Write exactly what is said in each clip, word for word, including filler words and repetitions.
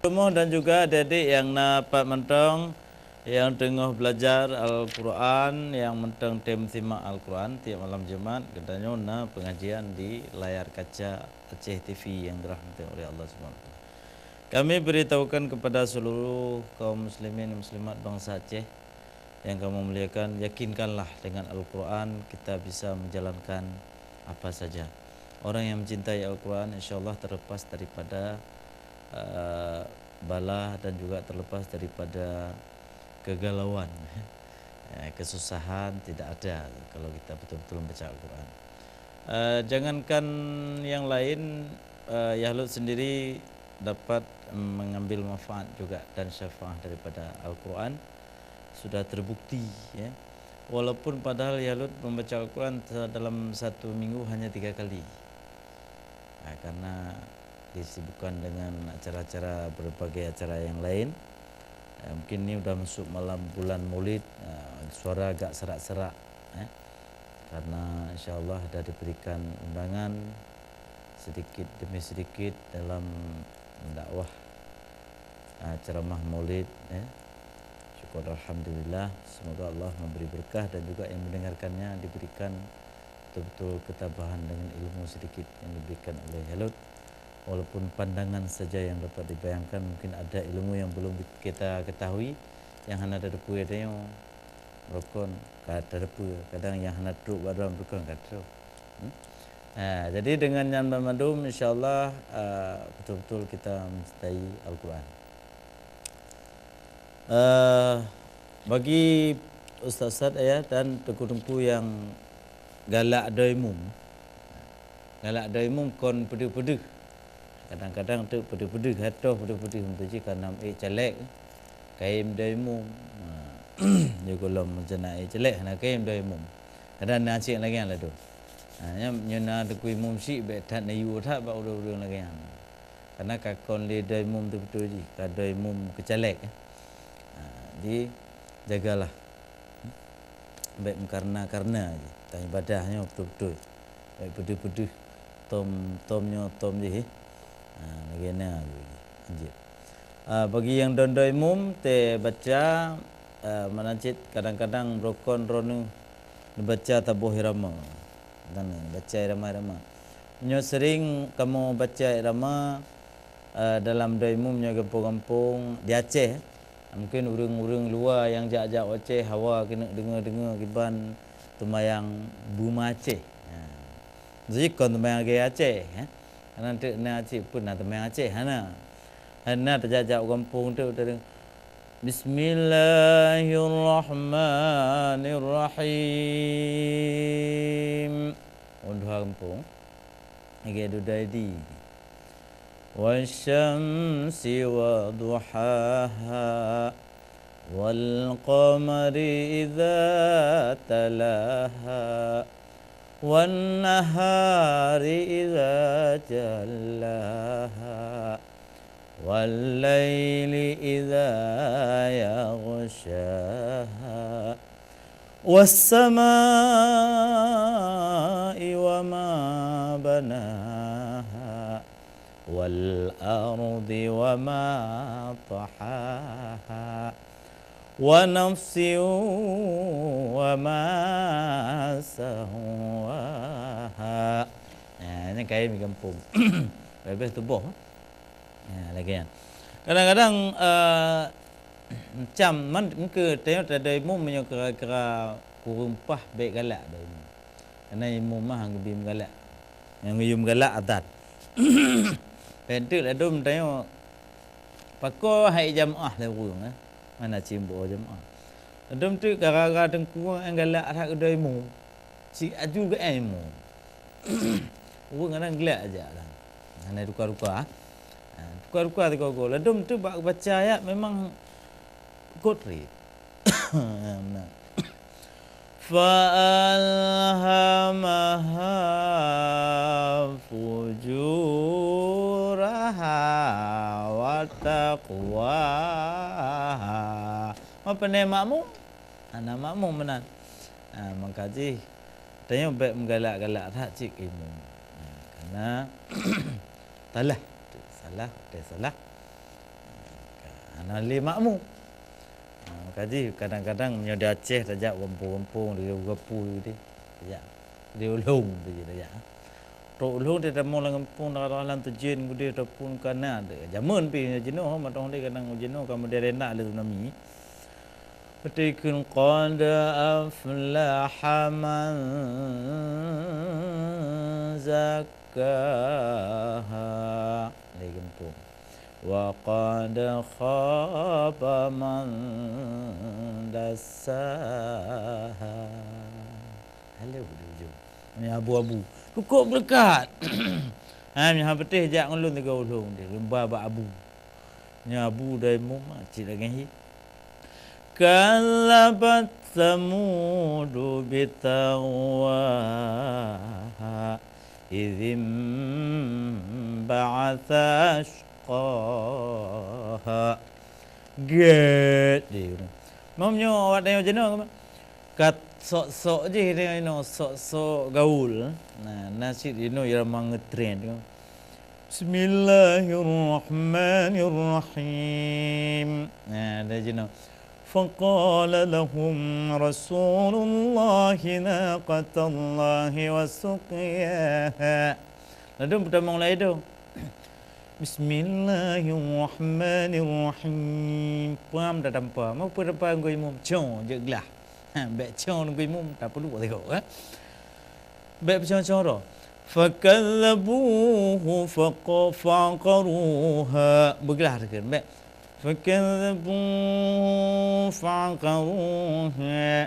Rumoh dan juga adik-adik nyang na pat mantong nyang teungoh belajar Al-Quran, nyang mantong tem simak Al-Quran tiep malam Jumat, geutanyoe na pengajian di layar kaca Aceh T V yang dirahmati oleh Allah Subhanahu wa Taala. Kami beritahukan kepada seluruh kaum muslimin dan muslimat bangsa Aceh yang kami muliakan, yakinkanlah dengan Al-Quran kita bisa menjalankan apa saja. Orang yang mencintai Al-Quran, insya Allah terlepas daripada, eh, bala dan juga terlepas daripada kegalauan. Eh, kesusahan tidak ada kalau kita betul-betul membaca Al-Quran. Eh, jangankan yang lain, eh, Yahlut sendiri dapat mengambil manfaat juga dan syafaat daripada Al-Quran. Sudah terbukti, ya. Walaupun padahal Yahlut membaca Al-Quran sa-, dalam satu minggu hanya tiga kali. Ah, karena disibukkan dengan acara-acara, berbagai acara yang lain. Eh, mungkin ni udah masuk malam bulan Maulid, eh, suara agak serak-serak, eh. Karena insya Allah dah diberikan undangan sedikit demi sedikit dalam dakwah, eh, ceramah Maulid, eh. Syukur alhamdulillah, semoga Allah memberi berkah dan juga yang mendengarkannya diberikan betul-betul ketabahan dengan ilmu sedikit yang diberikan oleh Yahlut. Walaupun pandangan saja yang dapat dibayangkan, mungkin ada ilmu yang belum kita ketahui, yang hana teupeue tanyoe, beurukon ka teupeue, kadang yang hana trok bak droe beurukon ka trok. Hmm? Ha, jadi dengan nyan banmandum, insya Allah, ah, betul-betul kita mencintai Al-Quran. Eh, bagi ustaz-ustaz, ya, dan teungku-teungku yang galak doimum, galak doimum kon peudeuh-peudeuh. Kadang-kadang tu peudeuh-peudeuh, hatoh peudeuh-peudeuh, meutuji ka nam ék caleg, kayém doimum. Ha, di golom meucana ék caleg, hana kayém doimum. Kadang na cit lagée nyan ladôm. Ha, nyan, nyoe na teungku imum syiek, bék that neuyue that bak ureuëng-ureuëng lagée nyan. Karena ka kon lé doimum teubeutôi jih, ka doimum keucaleg, eh. Ha, jadi jagalah. Bék meukarna-karna jih. Tan ibadah nyoe beutôi-beutôi. Bék peudeuh-peudeuh. Tom, tom nyoe tom jih, eh. Ha, lagée na jih. Lanjut. Ah, bagi nyang don doimum, teubaca, ah, meunan cit kadang-kadang beurukon droeneuh neubaca taboh irama. Dan neubaca irama-irama. Meunyoe sering kamoe baca irama, eh, dalam doimum nyoe gampông-gampông di Aceh, mungkin ureuëng-ureuëng luwa nyang jak-jak u Aceh hawa keuneuk deungoe-deungoe kiban teumayang beuma Aceh. Ha. Jadi kon teumayang lagée Aceh, eh. Hana teuk na cit pun na teumayang Aceh, hana. Hana teujak-jak u gampông teuk, teudeung, "Bismillahirrahmanirrahim." Undua gampông. Lagée dudoe di. "Wasyamsi wa duhaha, wal qamari idza talaha, wan nahari idza jallaha, wal laili idza yaghsyaha, was sama'i wa ma banaha, wal ardi wa ma tahaha, wa nafsin wa ma sawaha." Ha, nyan kayém gampông. Leubeh tuboh. Ha, lagée nyan. Kadang-kadang, eh, macam man engke tanyoe tadoimum meunyoe kira-kira kureueng paih bék galak doimum. Karena imum mah geubri meugalak. Nyang geuyue meugalak adat. Peunteuk ladôm tanyoe pakoe hai jamaah lé ureuëng, eh. Mana cimbo jamaah. Ladôm teuk gara-gara teungku nyang galak that keu doimum. Si aju geuék imum. Ureuëng kadang glak aja lah. Hana duka-duka. Ha, duka-duka sigoe-goe. Ladôm teuk bak baca ayat memang kot ri. Meunan. Fa alhamaha fujuraha wa taqwaha. Apa ni makmum? Hana makmum meunan. Ha, maka jih tanyoe bék meugalak-galak that cit keu imum. Ha, karena salah, salah, salah. Na lé makmu. Ha, maka jih kadang-kadang meunyoe di Aceh tajak gampông-gampông, di gampông di, tajak di ulông tu je tajak. Trok ulông di tamong lam gampông, daerah lam tujen gudeh ataupun kana de. Jameun pih jinoe, mantong lé kadang jinoe ka modern dak lé tsunami. Beutôi kheun, "Qad aflaha man zakkaha." Lé gampông. "Wa qad khaba man dassaha." Halo di ujong. Ni abu-abu. Cukôp dekat. Ha, nyoe ha beuteh jak ngon lôn tiga ulông di lumba bak abu. Nyoe abu dai mum cit lagèe hi. Kadzabat Tsamudu bitagwaha. Idzim ba'atsa asyqaha. Gét deh. Meunyoe awak tanyoe jinoe ka sok-sok jih tanyoe, sok-sok gaul. Nah, na cit jinoe irama ngetren. Bismillahirrahmanirrahim. Nah, ada jinoe. Faqala lahum Rasulullahi naqatallahi wa suqyaha. Ladôm peutamong lam idông. Bismillahirrahmanirrahim. Pam tatampa. Mau peutampa ngon imum? Cong jeuet glah. Ha, bèk cong ngon imum, tapeuduek teuka, eh. Bèk peucong-cong droe. Fakadzabuhu faqa-, fa'aqaruha. Beuglah takheun, bèk. Fakadzabuhu fa'aqaruha.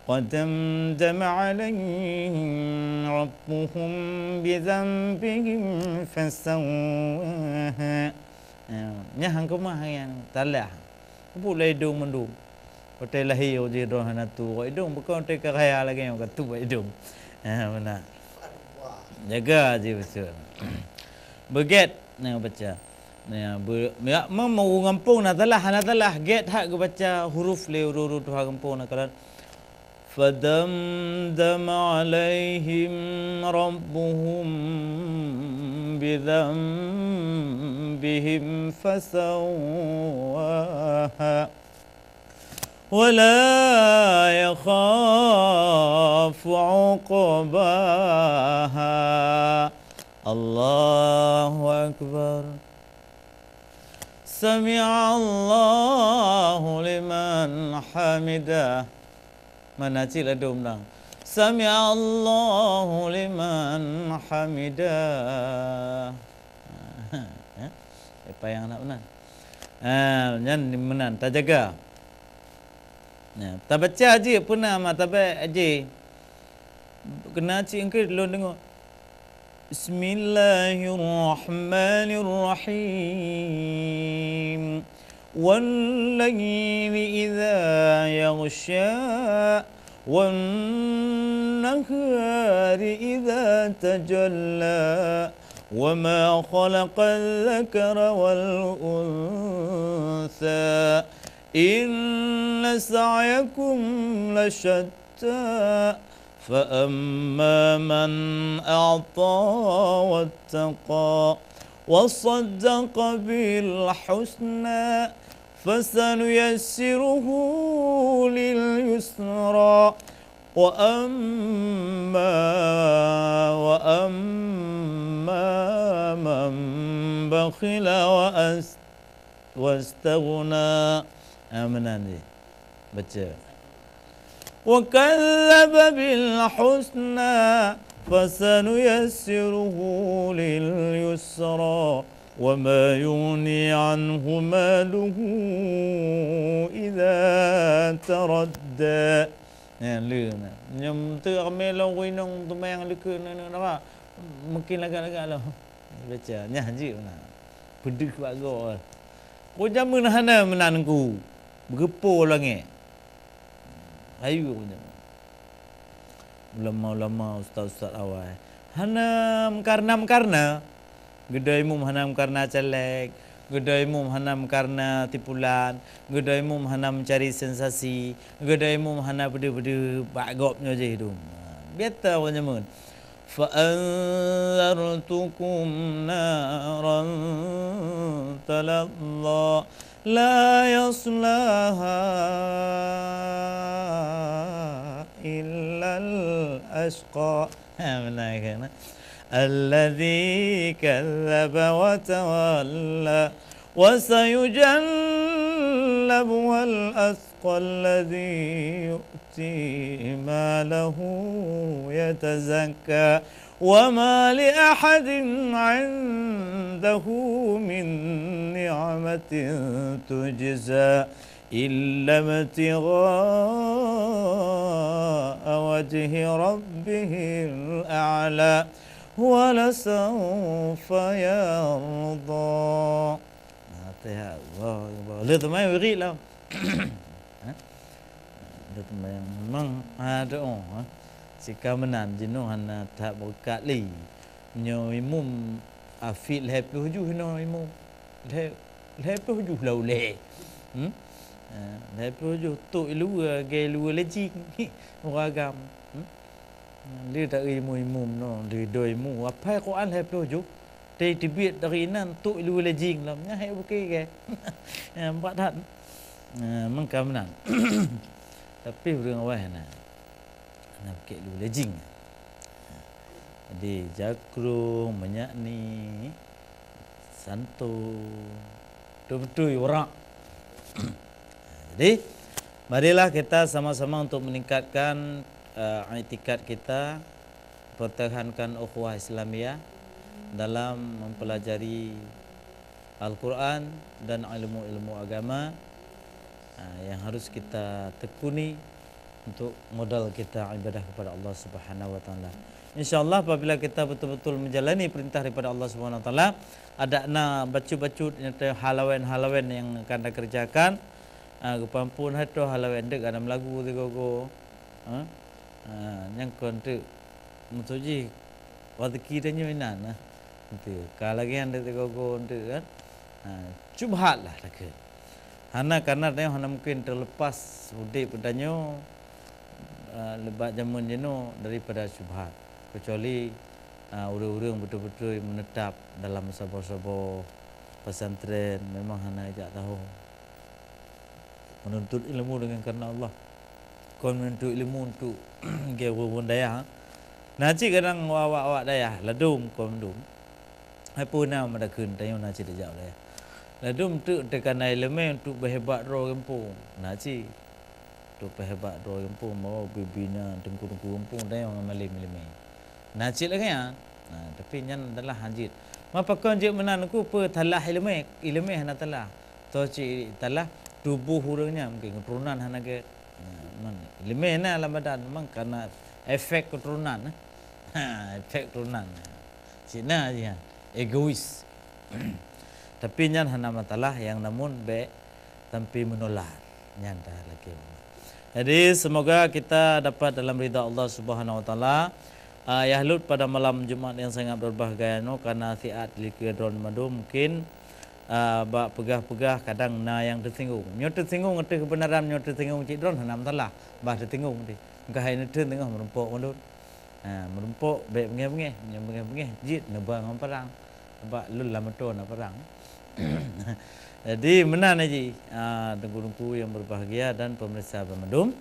Fadamdama 'alaihim rabbuhum bidzanbihim fasawwaha. Ya, nyan han keumah nyan, talah. Peubuet lé idông mandum. Watèe lahé jih droe hana tuwoe idông, bukon watèe ka raya lagèe nyoe ka tuwoe idông. Ha, meunan. Jaga jih beutôi. Beugét, na baca. Na, be-, ya, mem-, ureueng gampông na salah, hana salah. Gét that geubaca huruf lé ureueng-ureueng tuha gampông na kalon. Fadamdama 'alaihim rabbuhum bidzanbihim fasawwaha. Wa la yakhafu 'uqbaha. Allahu akbar. Sami'allahu liman hamidah. Mana cit ladôm dang. Sami'allahu liman hamidah. Eh, payang nak meunan. Ah, nyan meunan tajaga. Nah, tabaca jih peue na ma tabé jih. Keunan cit engkeuh lôn deungoe. Bismillahirrahmanirrahim. Wal laili idza yaghsya. Wan nahari idza tajalla. Wa ma khalaqadz dzakara wal untsa. Inna sa'yakum lasyatta. Fa amma man a'ta wattaqa wa saddaqa bil husna fasanuyassiruhu lil yusra. Wa amma, wa amma man bakhila wa as-, wastaghna. Ah, meunan jih. Baca. Wa kadzdzaba bil husna fasanuyassiruhu lil yusra. Wa ma yughni anhu maluhu idza taradda. Nyan lé na. Nyang teu ramé lom gunong teumé nyang leukeue na, na, na, mungkin lagak-lagak lom. Baca, nyah jeuet na. Peudeuh bak goe. Ko jameun hana meunan ku. Beugeupo langét. Ayue ko jameun. Ulama-ulama, ustaz-ustaz awai. Hana meukarna-meukarna. Geudai mum hana meukarna caleg, geudai mum hana meukarna tipulan, geudai mum hana meucari sensasi, geudai mum hana peudeuh-peudeuh bak gob nyoe jih dum. Biasa awak nyameun. Fa anzartukum naran talazza. لا يصلاها إلا الأشقى. Ha, beuna kan? الذي كذب وتولى. وسيجنبها الأتقى الذي يؤتي ماله يتزكى. وما لأحد عنده من نعمة تجزى إلا ابتغاء وجه ربه الأعلى ولسوف يرضى. Nah, teuh Allah, Allah. Lé teumai wirid lah. Ha? Lé teumai memang, ha, doa, ha. Sika meunan jinoe hana that beureukat lé. Nyoe imum afit lhèe ploh juh nyoe imum. Lhèe, lhèe ploh juh lau lhèe. Hmm? Ha, lhèe ploh juh tok i luwa, lagèe luwa lejing. Ureueng agam. Hmm? Lé ta imum-imum nyoe, lé doi imum. Apai Quran lhèe ploh juh. Teubiet dari inan tok i luwa lejing lom. Nyan hai bukée ke. Ya, empat that. Nah, meuka meunan. Tapi ureueng awai hana. Hana bukée luwa lejing. Jadi, jakrong, meunyak ni, santôn, beutôi-beutôi urak. Jadi, marilah kita sama-sama untuk meningkatkan, eh, iktikad kita, pertahankan ukhuwah Islamiyah dalam mempelajari Al-Quran dan ilmu-ilmu agama, ha, yang harus kita tekuni untuk modal kita ibadah kepada Allah Subhanahu wa Taala. Insya Allah, apabila kita betul-betul menjalani perintah daripada Allah Subhanahu wa Taala, adak na bacut-bacut nyata halawan-halawan yang akan dikerjakan, ha, geupampun hai toh halawan dek ada melagu tigogo. Ha? Ha, nyang kon teuk. Maksud jih, rezeki tanyoe inan lah. Entu, ka lagèe nyan dek tigogo entu kan. Ha, syubhat lah takheun. Hana, karena tanyoe hana mungkin terlepas udép tanyoe, eh, lebat jameun jinoe daripada syubhat. Kecuali, eh, ureueng-ureueng beutôi-beutôi menetap dalam saboh-saboh pesantren, memang hana jak tahu. Menuntut ilmu dengan karena Allah. Kon menuntut ilmu untuk gaya ureueng dayah. Na cit kadang awak-awak dayah, ladôm kon mandum. Hai peue na meudakheun tanyoe na cit jak dayah. Ladôm teuk teuka na ileumèe untuk beuhebat droe gampông. Na cit. Untuk beuhebat droe gampông, bahwa bibina teungku-teungku gampông tanyoe ngon malém ileumèe. Na cit lagèe nyan. Na, tapi nyan adalah hajat. Ma pakon jeuet meunan ku peue talah ileumèe, ileumèe hana talah. Toh cit talah tuboh ureueng nyan mungkin keuturonan hana gèt. Ha, man, ileumèe na lam badan memang karena efek keuturonan. Ha, efek keuturonan. Cit na jih nyan. Egois. Tapi nyan hana masalah, yang namun bèk sampai menular. Nyan dah lagi. Jadi, semoga kita dapat dalam ridha Allah Subhanahu Wa Taala. Ah, yah lheueh pada malam Jumat yang sangat berbahagia nyoe, karena siat likeu droeneuh mandum mungkin, ah, bak peugah-peugah kadang na nyang teusinggung. Nyoe teusinggung ateueh keubeunaran, nyoe teusinggung cit droeneuh hana masalah. Bah teusinggung teuh. Engkah hai neuteun teungoh meurumpok mandum. Ha, meurumpok bèk beungèh-beungèh, nyang beungèh-beungèh jeuet neuba ngon parang. Sabab lôn lam moto na parang. Jadi, meunan jih, ah, teungku-teungku yang berbahagia dan pemirsa banmandum.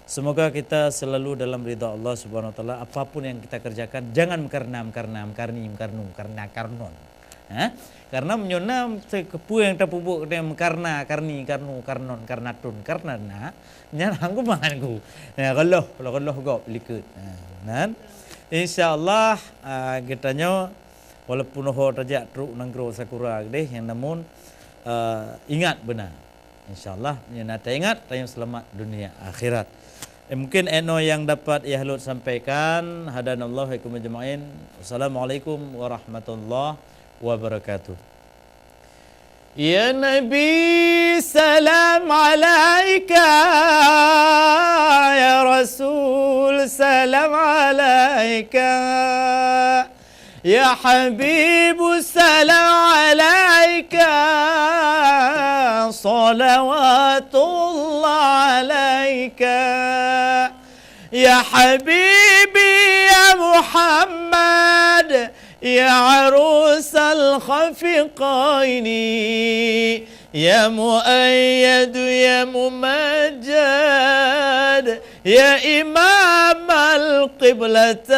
Semoga kita selalu dalam ridha Allah Subhanahu Wa Taala. Apapun yang kita kerjakan, jangan meukarna, meukarna, meukarni, meukarnu, karna, karnon. Ha? Karena meunyoe na keupeue nyang tapeubuet keu meukarna, karni, karnu, karnon, karnatun, karnana, nyan han kuman ku. Ya, geuloh, geuloh gob likot. Ha, nan. Insya Allah, ah, geutanyoe walaupun ho tajak trok nanggroe sakura keudeh, nyang namun, ah, ingat beuna. Insya Allah, meunyoe na taingat, tanyoe seulamat dunia akhirat. Eh, mungkin eno nyang dapat yah lôn sampaikan. Hadanallahu wa iyyakum ajma'in. Wassalamualaikum warahmatullahi wabarakatuh. Ya Nabi, salam alaika. Ya Rasul, salam alaika. Ya Habib, salam alaika. Salawatullah alaika. Ya Habibi, ya Muhammad, يا عروس الخفقين، يا مؤيد يا ممجد، يا إمام القبلتين.